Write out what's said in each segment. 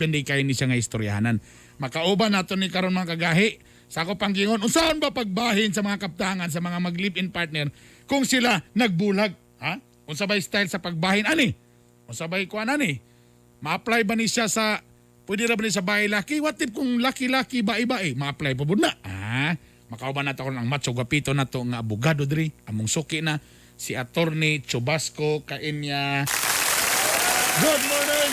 Pindi kay ni siya nga istoryahanan. Makauban nato ni karon, mga kagahi. Sa ako panggingon, unsaon ba pagbahin sa mga kaptangan, sa mga mag-live-in partner kung sila nagbulag? Ha? Unsa ba style sa pagbahin ani? Unsa ba kuan ani? Ma-apply ba ni siya sa, pwede ra ba ni sa bahay laki? What if kung laki-laki bae-bae? Ma-apply pa pud na? Ah, makauban nato karon ang macho gwapito nato nga abogado diri, among suki na si Attorney Chubasco Kainya. Good morning.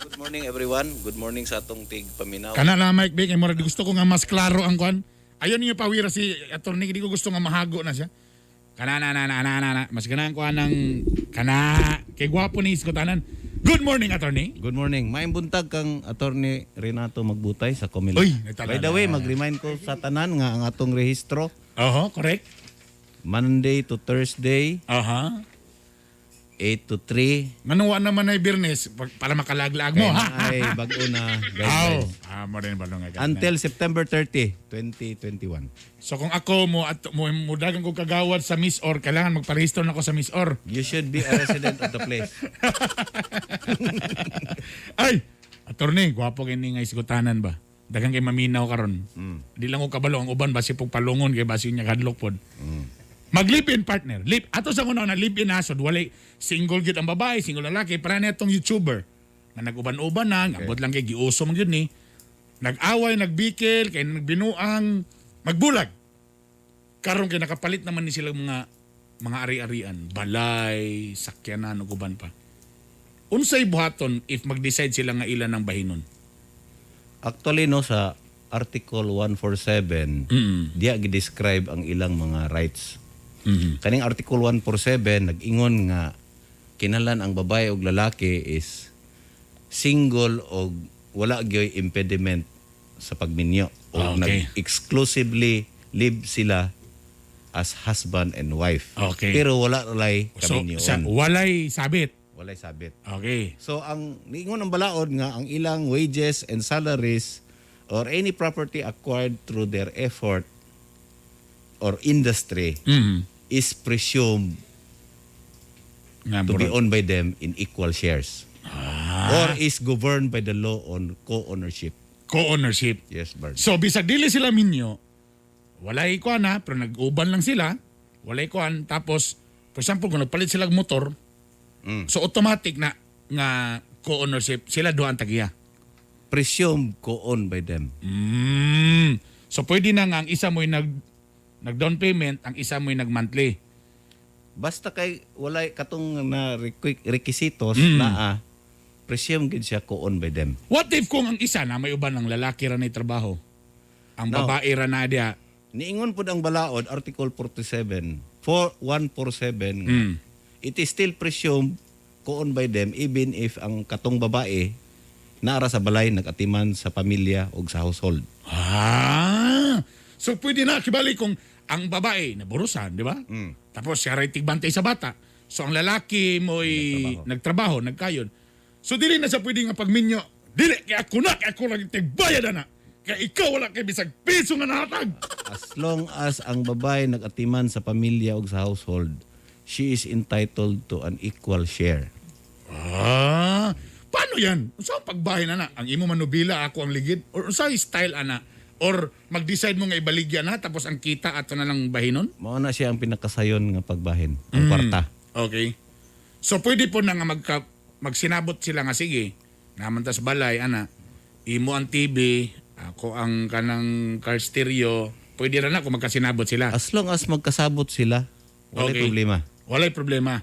Good morning, everyone. Good morning sa atong tig paminaw. Kana na Mike Big, ay murag gusto ko nga mas klaro ang kuan. Ayon niyo pawira si attorney, di ko gusto nga mahago na siya. Kana na na na na na na. Mas ganahan ko anang kana kay gwapo ni iskotanan. Good morning, attorney. Good morning. Maayong buntag kang Attorney Renato Magbutay sa Comelec. Uy, nagtala By the na. way, mag-remind ko sa tanan nga ang atong rehistro Oho, correct. Monday to Thursday, 8 to 3. Ngano wa naman ay Biyernes para makalaglag mo, Kaya ha? na ay bag-o na Aw, guidelines. ah, mo rin ba nga. Until September 30, 2021. So kung ako mo at mo mudagan ko kagawad sa Miss Or, kailangan magparehistro na ako sa Miss Or. You should be a resident of the place. Ay, attorney, gwapo kini nga isgutanan ba? Daghang kay maminaw karon. Di lang ko kabalo ang uban basi pug palungon kay basi niya kadlok pod. Mag-live-in partner. Live ato sa una na live-in ha, so walay single gyud ang babae, single lalaki, para na itong YouTuber nga nag-uban-uban na, abot lang kay giuso man gyud ni. Nag-away, nagbikil, kay nagbinuang, magbulag. Karon kay nakapalit naman ni sila mga ari-arian, balay, sakyanan ug uban pa. Unsay buhaton if mag-decide sila nga ilan ang bahinon? Actually, no, sa Article 147, diya gi-describe ang ilang mga rights. Kaning Article 147 nag-ingon nga kinahanglan ang babae ug lalaki is single og wala gyoy impediment sa pagminyo o nag exclusively live sila as husband and wife. Pero wala walay So, kaminyoon. sa, walay sabit. Walay sabit. So ang niingon ang balaod nga ang ilang wages and salaries or any property acquired through their effort or industry is presumed Nga, to be murag- owned by them in equal shares or is governed by the law on co-ownership. Co-ownership. Yes, Bert. So bisag dili sila minyo, walay kuan na, pero nag-uban lang sila, walay kuan, tapos for example kung nagpalit sila og motor, so automatic na nga co-ownership sila duha ang tagiya. Presumed co-owned by them. So pwede na nga ang isa mo'y nag down payment, ang isa mo'y nag monthly. Basta kay walay katong na requisitos naa, presumed gid siya co-owned by them. What if kung ang isa na may uban ng lalaki ra na trabaho? Ang No. babae ra na diya. Niingon pud ang balaod Article 47 4147 nga, it is still presumed co-owned by them even if ang katong babae naara sa balay nagatiman sa pamilya o sa household. Ah! So pwede na kibali kung ang babae naburusan, di ba? Tapos siya ray tigbantay sa bata. So ang lalaki mo'y nagtrabaho, nagkayon. So dili na siya pwede nga pagminyo. Dili kay ako na, kay ako lang tigbayad na. Kay ikaw wala kay bisag piso nga nahatag. As long as ang babae nagatiman sa pamilya o sa household, she is entitled to an equal share. Ah, paano yan? Unsa ang pagbahin ana? Ang imo manubila, ako ang ligid? Or unsa style ana? Or mag-decide mo nga ibaligya na tapos ang kita ato na lang bahinon? Mao na siya ang pinakasayon nga pagbahin, ang kwarta. Okay. So pwede po na nga magsinabot sila nga sige, naman tas balay ana. Imo ang TV, ako ang kanang car stereo. Pwede ra na kung magkasinabot sila. As long as magkasabot sila, wala problema. Walay problema.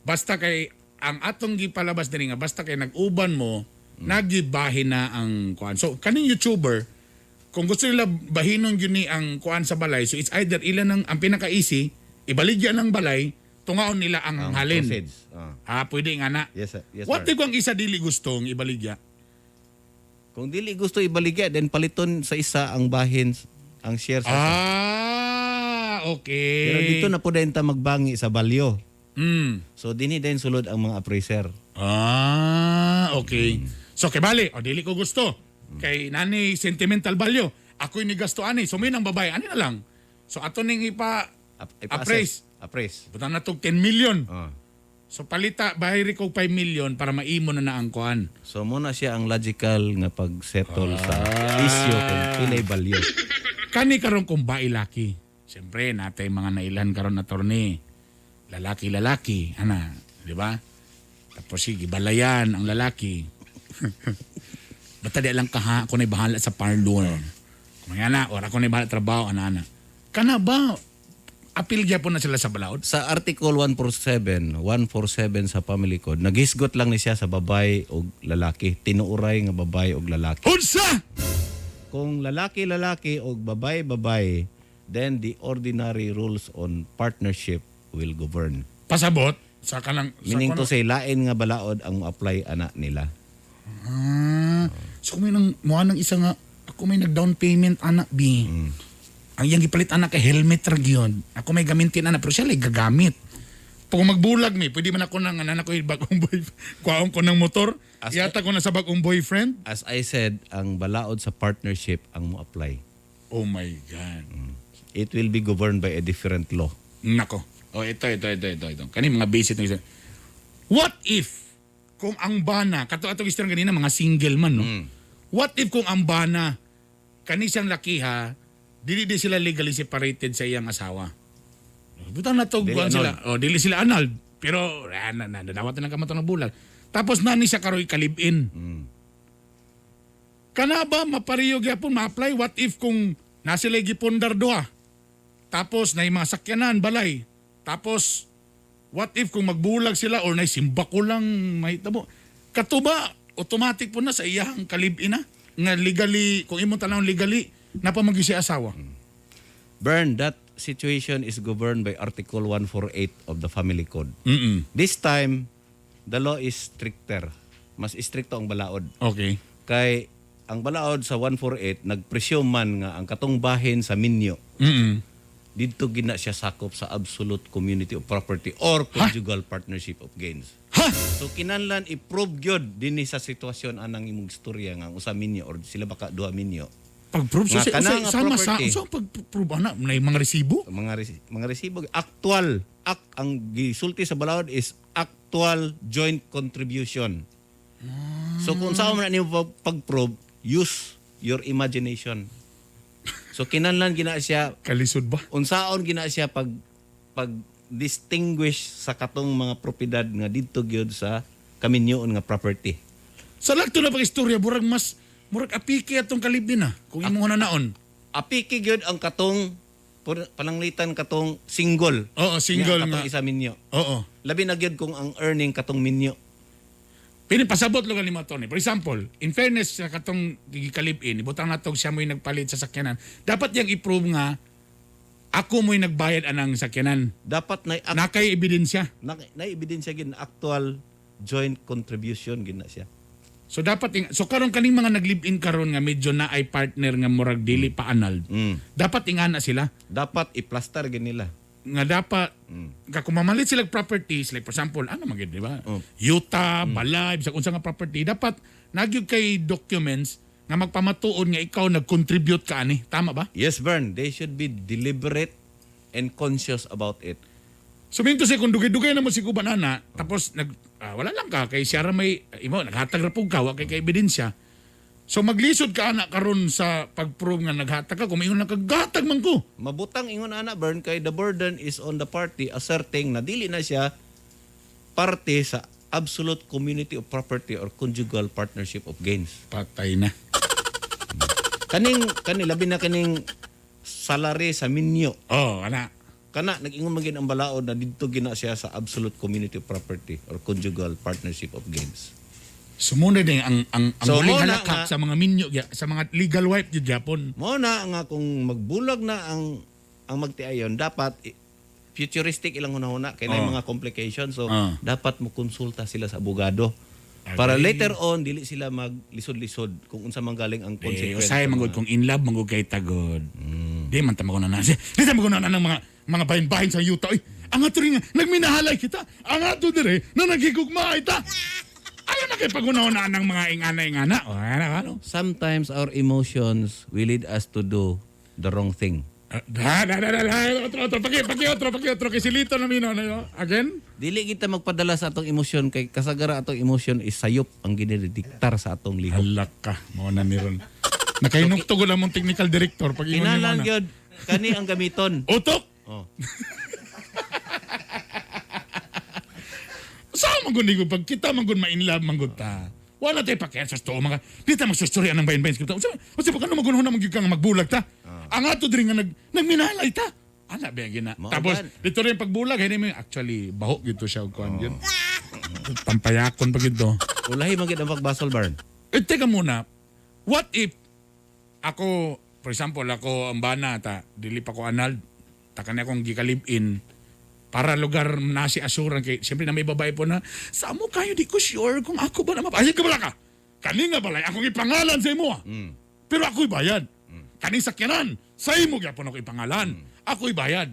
Basta kay ang atong gipalabas dinhi nga basta kay nag-uban mo, nagibahin na ang kuan. So kaning YouTuber, kung gusto nila bahinon gyud ni ang kuan sa balay, so it's either ilan ang pinaka-easy, ibaligya ng balay, tungaon nila ang Ang halin. proceeds. Ah. Ah, pwede nga na. Yes, sir. Yes, What sir. if kung ang isa dili gustong ibaligya? Kung dili gusto ibaligya, then paliton sa isa ang bahin, ang share sa isa. Ah, okay. Pero dito na po din ta magbangi sa value. So dinhi din sulod ang mga appraiser. Ah, okay. So kay bali, o dili ko gusto. Kay nani sentimental value. Ako'y ni gasto ani. So may nang babae, ani na lang. So ato ning ipa Ipa-assess. appraise. Appraise. Butang na tog 10 million. So palita bayri ko 5 million para maimo na na ang kuan. So mo na siya ang logical nga pag-settle sa issue kung pilay value. Kani karon kung bae laki. Siyempre, natay mga nailan karon, attorney. Lalaki-lalaki, ana, di ba? Tapos sige, balayan ang lalaki. "Basta di lang ka ha, ako na'y bahala sa parlor." Kung nga na, or "Ako na'y bahala sa trabaho," ana ana. Kana ba, apil gyapon na sila sa balaod? Sa Article 147, 147 sa Family Code, naghisgot lang ni siya sa babae o lalaki, tinuuray nga babae o lalaki. Unsa? Kung lalaki-lalaki o babae-babae, then the ordinary rules on partnership will govern. Pasabot sa kanang sa Meaning to say, lain nga balaod ang apply ana nila. Ah, so kung may nang muha ng isa nga ako may nag down payment ana bi. Ang iyang gipalit ana kay helmet ra gyud. Ako may gamitin ana, pero siya lay gagamit. Pag magbulag mi, pwede man ako nang anak ko bagong boy. Kuhaon ko ng motor, yata ko na sa bagong boyfriend. As I said, ang balaod sa partnership ang mo apply. Oh my God. It will be governed by a different law. Nako. Oh, ito, ito, ito, ito, ito. Kani mga basic na isa. What if kung ang bana, kato atong istorya kanina mga single man, no? What if kung ang bana kani siyang lakiha, dili di sila legally separated sa iyang asawa? Butang na to Dili kuan sila. Oh, dili sila annulled. Pero ah, na, na, nadawat na lang kamato ng bulag. Tapos nani siya karoy ka-live-in. Kana ba mapariyo gyapon ma-apply? What if kung na sila gipundar duha? Tapos na mga sakyanan balay. Tapos what if kung magbulag sila or nay simba ko lang may tabo. Kato ba automatic po na sa iyang ka-live-in na nga legally, kung imong tanawon, legally napa magyud siya asawa? Bern, that situation is governed by Article 148 of the Family Code. This time, the law is stricter. Mas stricto ang balaod. Kay ang balaod sa 148, nagpresume man nga ang katong bahin sa minyo didto gina siya sakop sa absolute community of property or conjugal partnership of gains. Ha? So kinahanglan i-prove gyud dinhi sa sitwasyon anang imong istorya nga ang usa minyo or sila baka duha minyo. Pag-prove Nga so, kana sa, nga sama sa property. so pag-prove ana na mga resibo? Mga resibo, actual act ang gisulti sa balaod is actual joint contribution. So kung saan man na nimo pag-prove, use your imagination. So kinahanglan gina siya Kalisod ba? Unsaon gina siya pag distinguish sa katong mga propiedad nga didto gyud sa kaminyoon nga property. Sa lagto na pag-istorya, murag mas murag apiki atong ka-live-in na kung imong naon. Apiki gyud ang katong pananglitan katong single. Oo, single Nga, katong nga. isa minyo. Labi na gyud kung ang earning katong minyo. Pini pasabot lugar ni mo, Tony. For example, in fairness sa katong gikalib-in, ibutang natog siya mo'y nagpalit sa sakyanan. Dapat yang i-prove nga ako mo'y nagbayad anang sakyanan. Dapat na Nakay ebidensya. Na ebidensya gyud na actual joint contribution gyud na siya. So dapat so karon kaning mga nag-live-in karon nga medyo na ay partner nga murag dili pa annulled. Dapat ingana sila Dapat i-plaster gyud nila. Nga dapat ka kung mamalit sila og properties, like for example, ano man gyud, di ba? Yuta, balay, bisag unsa nga property, dapat nagyud kay documents nga magpamatuod nga ikaw nag-contribute ka ani. Tama ba? Yes, Bern, they should be deliberate and conscious about it. So minto say kung dugay-dugay na mo si Kuban ana, tapos nag wala lang ka kay siya ra may imo naghatag ra pug ka, wa kay kay ebidensya. So maglisod ka ana karon sa pag-prove nga naghatag ka kung maingon lang ka, "Gatag man ko." Mabutang ingon ana, Bern, kay the burden is on the party asserting na dili na siya parte sa absolute community of property or conjugal partnership of gains. Patay na. Kaning kani labi na kaning salary sa minyo. Oh, ana. Kana nag-ingon man gid ang balaod na didto gina siya sa absolute community of property or conjugal partnership of gains. So muna din ang So, huling mao na halakak nga sa mga minyo sa mga legal wife gyud gyapon. Mao na nga kung magbulag na ang magtiayon, dapat futuristic ilang hunahuna kay naay mga complications, so dapat mo konsulta sila sa abogado para later on dili sila maglisod-lisod kung unsa man galing ang Eh, consequence. usahay sa man gud kung in love man gud kay tagod. Di man ta na na. Di ta na ng mga bahin-bahin sa yuta. Uy, ang ato rin nga, nagminahalay kita. Ang ato dire na nagigugma ita. Ayaw na kay pagunahon ng mga ingana-ingana. O, ano, ano? Sometimes our emotions will lead us to do the wrong thing. Ah, da, da, da, da, da, otro, otro, paki, paki, otro, paki, otro, kay silito na mino, na again? Dili kita magpadala sa atong emosyon kay kasagara atong emosyon is sayop ang ginidiktar sa atong lihok. Halak ka, mao na ni ron. Nakahinukto ko lang mong technical director pag ingon niyo Kinahanglan na. gyud kani ang gamiton. Utok! Oh. Saan man gud ko pag kita man gud ma-in love man gud ta. Wala tayo pakialam sa totoo mga di ta magsustorya ng bayan-bayan script. Unsa unsa pa kano magunhon na magyud ka nga magbulag ta. Ang ato diri nga nagminalay ta. Ana ba gina. Mao Tapos gan. dito rin pagbulag hindi mo actually baho gito siya og kuan gyud. Pampayakon pa gito. Ulahi man gyud ang pagbasol barn. Eh, teka muna. What if ako, for example, ako ang bana ta, dili pa ko anal, ta kani akong gikalib-in para lugar na si asuran kay siyempre na may babae po na sa mo kayo di ko sure kung ako ba na mapa Ay, kabala ka. Kani nga balay akong ipangalan sa imo. Ah. Pero ako'y bayad. Kaning sakyanan sa imo gyapon ako ipangalan. Ako'y bayad.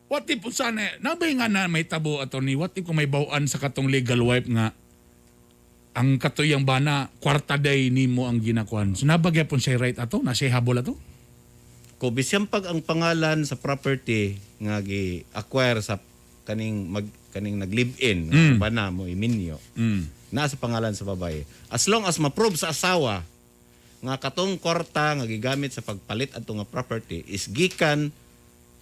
What if unsa na nabay nga na may tabo attorney, what if kung may bawaan sa katong legal wife nga ang katuyang bana kwarta day nimo ang ginakuan. So nabagya pon siya right ato, na siya habol ato. Ko bisan pag ang pangalan sa property nga gi-acquire sa kaning mag kaning nag-live-in mm. bana mo iminyo. Naa sa pangalan sa babae. As long as ma-prove sa asawa nga katong kwarta nga gigamit sa pagpalit adto nga property is gikan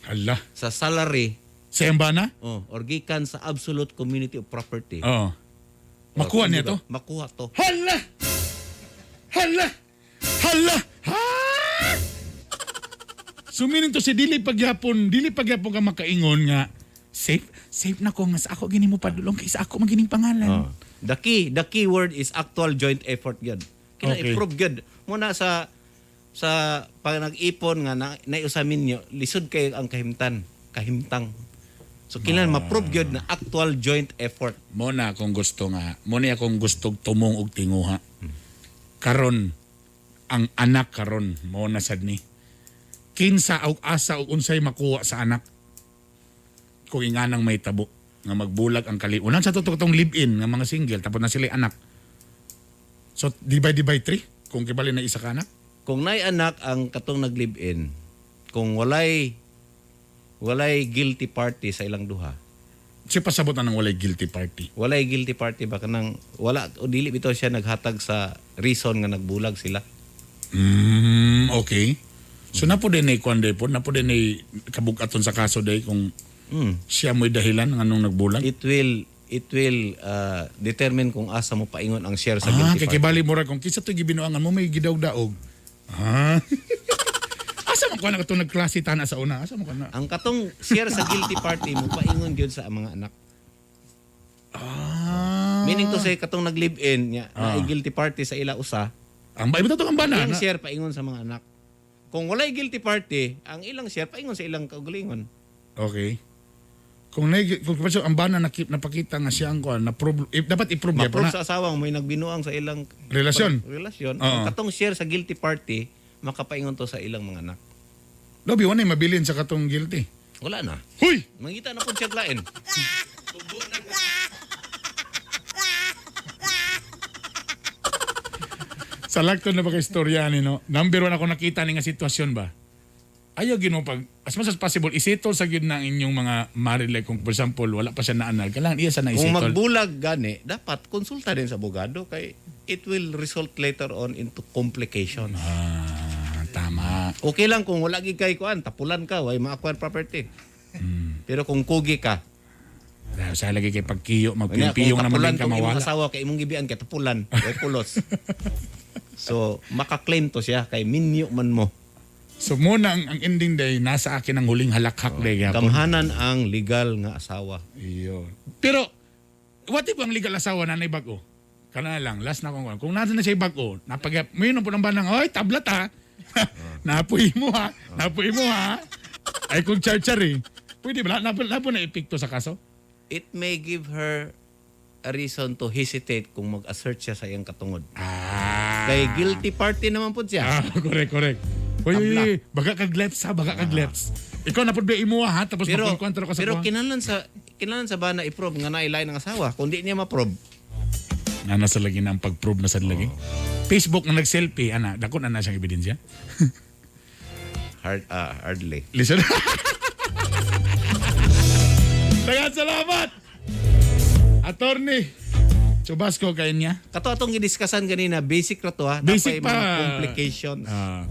Hala. sa salary Sa iyang bana? oh, or gikan sa absolute community of property. Oo. Makuha niya to? Makuha to. Hala! Hala! Hala! Ha! So meaning to si dili pagyapon ka makaingon nga safe safe na ko nga sa ako gini mo padulong kay sa ako magining pangalan. Oh. The key word is actual joint effort gyud. Kina Okay. i-prove gyud. Muna sa pag nag-ipon nga na, naiusamin nyo, lisod kayo ang kahimtang. So kinahanglan ma-prove gyud na actual joint effort. Mo na akong gusto nga, mo na akong gusto tumong og tinguha. Karon ang anak karon mo na sad ni. Kinsa og asa og unsay makuha sa anak kung inganang may tabo nga magbulag ang kaliunan sa totoo tong live-in nga mga single tapos na sila anak. So divide by 3 kung kibali na isa ka anak. Kung nay anak ang katong nag-live-in, kung walay guilty party sa ilang duha. Siya pasabot na ng walay guilty party. Walay guilty party ba kanang wala o dili bitaw siya naghatag sa reason nga nagbulag sila. Okay. So na po din ay kuan day po, na po din ay kabugaton sa kaso day kung siya mo'y dahilan nga nung nagbulag. It will determine kung asa mo paingon ang share sa Ah, guilty kay party. kibali mo ra kung kinsa to gibinuangan mo may gidaog-daog. Ah. Asa man ko na katong nagklase tana sa una? Asa man ko na? Ang katong share sa guilty party mo paingon gyud sa mga anak. Ah. Meaning to say katong nag-live-in niya, na guilty party sa ila usa, Ang ba to ang bana. ilang Na, share paingon sa mga anak. Kung walay guilty party, ang ilang share paingon sa ilang kaugalingon. Okay. Kung ang bana nakip napakita nga siya ang kuan na prove eh, dapat i-prove gyapon Ma-prove na. sa asawa mo may nagbinuang sa ilang Relasyon. relasyon. Oo. Ang katong share sa guilty party makapaingon to sa ilang mga anak. Lobi wala mabilin sa katong guilty. Wala na. Huy! Mangita na pud siya lain. Sa lagton na ba kay istorya ni no? Number one ako nakita ni nga sitwasyon ba? Ayaw gid mo pag as much as possible isettle sa gyud na ang inyong mga married life kung for example wala pa siya naanal kailangan iya sa na Kung isettle. magbulag gani, dapat konsulta din sa abogado kay it will result later on into complications. Ah, tama. Okay lang kung wala gid kay kuan, tapulan ka, way ma-acquire property. Pero kung kugi ka, Dahil sa lagi kay pagkiyo, Unya, magpiyong kung naman tapulan din ka tong imong mawala. asawa kay imong gibian kay tapulan, way pulos. So, maka-claim to siya kay minyo man mo. So muna ang ending day nasa akin ang huling halakhak day gyapon. Gamhanan ang legal nga asawa. Iyo. Pero what if ang legal asawa na bago? Kana lang, last na kong kung nasa na siya bago, napag may po ng banang, oy, tablat ha. Napuy mo ha. Napuy mo ha. Ay kung char-char eh. Pwede ba? Napo na epekto sa kaso? It may give her a reason to hesitate kung mag-assert siya sa iyang katungod. Ah. Kay guilty party naman po siya. Ah, correct, correct. Uy, uy, uy, baga kag left ha, baga kag left. Ikaw na pud ba imo ha, tapos Pero magkontra ka sa pero kuha. kinahanglan sa bana i-prove nga nailay ng asawa. Kung di niya ma-prove, Na nasa lagi na ang pag-prove na sa lagi. Facebook nga nag-selfie, ana, dako na na siyang ebidensya. Hardly. Listen. Daghang salamat. Attorney Chubasco kay niya. Kato atong gidiskusan ganina, basic ra to ha. Basic Napay mga pa. complications. Ah.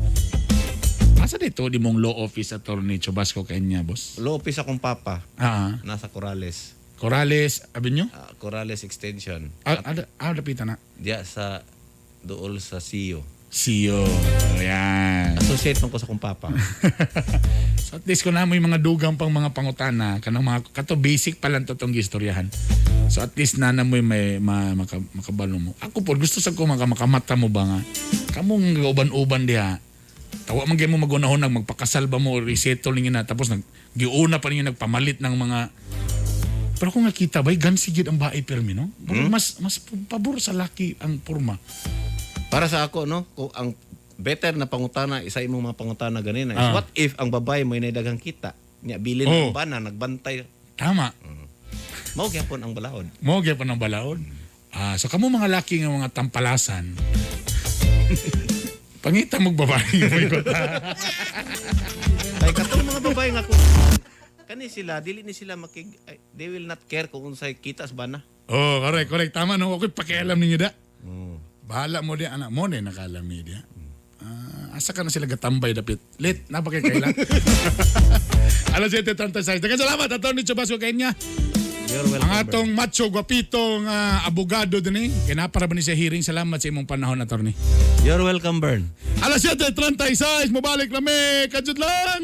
Asa dito di mong law office, Attorney Chubasco kay niya, boss? Law office akong papa. Nasa Corrales. Corrales Avenue? Ah, Corrales Extension. Ah, lapitan na. Diya sa duol sa CEO. See you. Ayan. Associate man ko sa akong papa. So at least kung na mo yung mga dugang pang mga pangutana, kanang mga kato basic pa lang to tong gistoryahan. So at least na na mo yung may makabalo mo. Ako po, gusto sa ko makamata mo ba nga. Kamong uban-uban diha. Tawa man gyud mo magunahon nag magpakasal ba mo or resettle ninyo na tapos nag giuna pa ninyo nagpamalit ng mga. Pero kung nakita ba, gansi gyud ang bae pirmi, no? Mas mas pabor sa laki ang porma. Para sa ako, no, kung ang better na pangutana, isa imong mga pangutana ganina, is what if ang babae mo daghang kita? Nya bilin ang bana nagbantay. Tama. Mao gyapon ang balaod. Mo gyapon ang balaod. Ah, so kamo mga laki nga mga tampalasan. Pangita mo babae mo ikot. Kay katong mga babae nga kung kani sila dili ni sila makig ay, they will not care kung unsay kita sa bana. Oh, correct, correct. Tama no. Ako'y pakialam ninyo da. Bahala mo di anak mo ni nakalam ni dia. Ah, asa ka na sila gatambay dapit. Lit, na ba kay kailan? Alas 7:36. Daghang salamat, Atty. Chubasco kanya. You're welcome. Ang atong macho gwapitong abogado din eh. Kinapara ba ni siya hearing? Salamat sa imong panahon, attorney. You're welcome, Bern. Alas 7:36, mabalik na mi. Kajud lang.